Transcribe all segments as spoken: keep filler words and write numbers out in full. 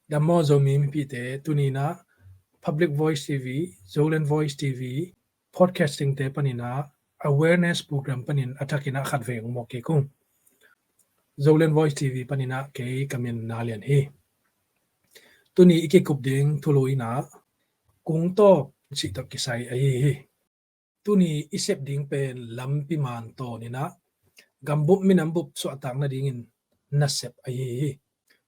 Dam maw Zomi mipite, tuni-in ah Public Voice T V, Zoland Voice T V, podcasting te panin ah awareness program panin a thakin ah khatvei ong muak kik ung. Zoland Voice T V panin ah kei ka min Na Lian hi. Tuni i kikup ding thulu in ah Kungtawp cih tawh kisai ahi hi. Tuni i sep ding pen lampi man tawn in ah gambup minambup suahtak nadingin nasep ahi hi.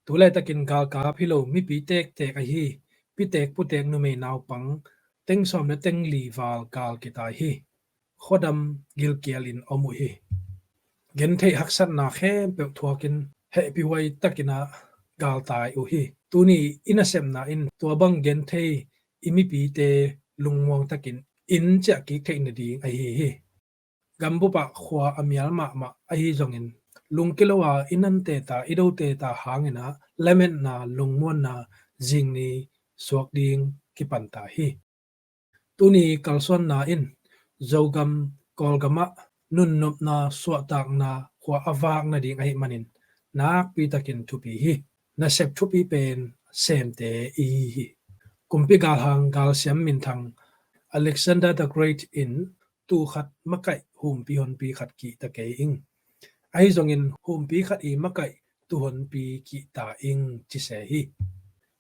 Tu laitakin galkap hi lo mipi tektek ahi, pitek putek numei naupang teng sawm le teng li val gal kitai hi. Khuadam gilkial in om uh hi. Gentheih haksatna khempeuh thuakin hehpihhuai takin ah galtai uh hi. Tuni i nasepna in tua bang genthei i mipite lungmuang takin in ciah kik theih nading ahi hi. Gambup ah khua a mial mahmah ahi zongin lungkilo a i nante ta i dote ta hangin ah lametna lungmuanna zingni suak ding kipanta hi. Tuni kalsuanna in Zogam Kawlgam ah nunnopna suahtakna khua a vak nading ahih manin nakpi takin thupi hi. Nasep thupi pen semte i hi hi. Kumpi galhang galsiam minthang Alexander the Great in tuu khat makaih humpi honpi khat kihta kei ing. Ahi zongin humpi khat i makaih tuu honpi kihta ing ci se hi.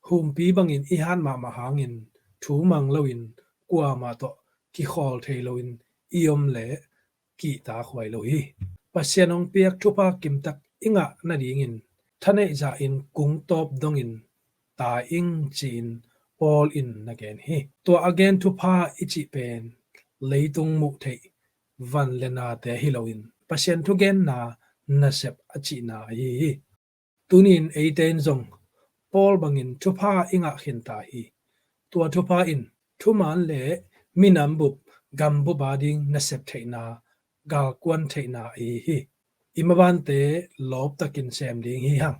Humpi bangin i hat mahmah hangin thu mang loin kuamah tawh kikhawl thei loin i om leh kihta khuai lo hi. Pasian hong piak thupha kimtak i ngah nadingin thaneih zahin kungtawp dongin tai ing ci-in Paul in na gen hi. Tua a gen thupha i cih pen leitung muh theih van le nate hi loin Pasian thugenna nasep a cihna ahi hi. Tunin eite in zong Paul bangin thupha i ngah khinta hi. Tua thupha in thuman le minambup gambup a ding nasep theihna galkuan theihna ahi hi. I mabante lawptakin sem ding hi hang.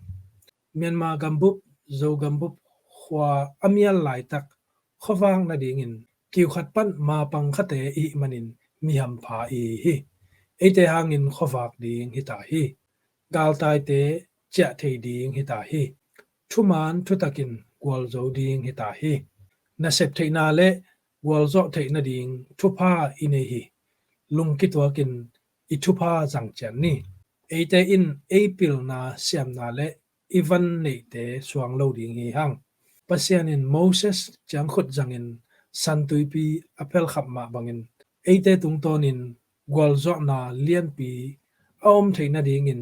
Myanmar gambup Zo gambup khua a mial laitak khuavak nadingin kiukhat pan mapang khate i hih manin mihampha i hi. Eite hangin khuavak ding hita hi. Galtaite ciah thei ding hita hi. Thuman thutakin gualzo ding hita hi. Nasep theihna le gualzawh theih nading thupha i nei hi. Lungkituakin i thupha zang cian ni. Eite in ei pilna siamna le i van neihte suang lo ding hi hang. Pasian in Moses ciangkhut zangin San Tuipi a phelkhap mah bangin eite tungtawnin gualzawhna lianpi a om theih nadingin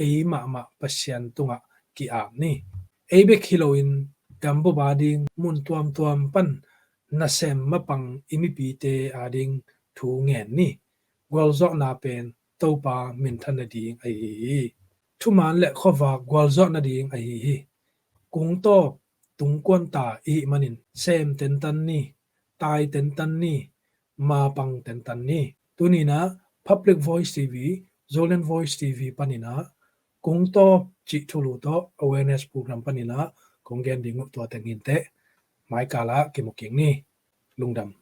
ei mahmah Pasian tungah ki-ap ni. Ei bek hi loin gambup a ding mun tuamtuam pan nasem mapang i mipite a ding thu ngen ni. Gualzawhna pen Topa minthan nading ahi hi. Thuman le khuavak gualzawh nading ahi hi. Kungtawp tungkuan ta i hih manin sem tentan ni, tai tentan ni, mapang tentan ni. Tuninah Public Voice T V, Zoland Voice T V paninah Kungtawp cih thulu tawh awareness program paninah kong gen ding uh tua teng hinteh. Maikalah kimu kik ni. Lungdam.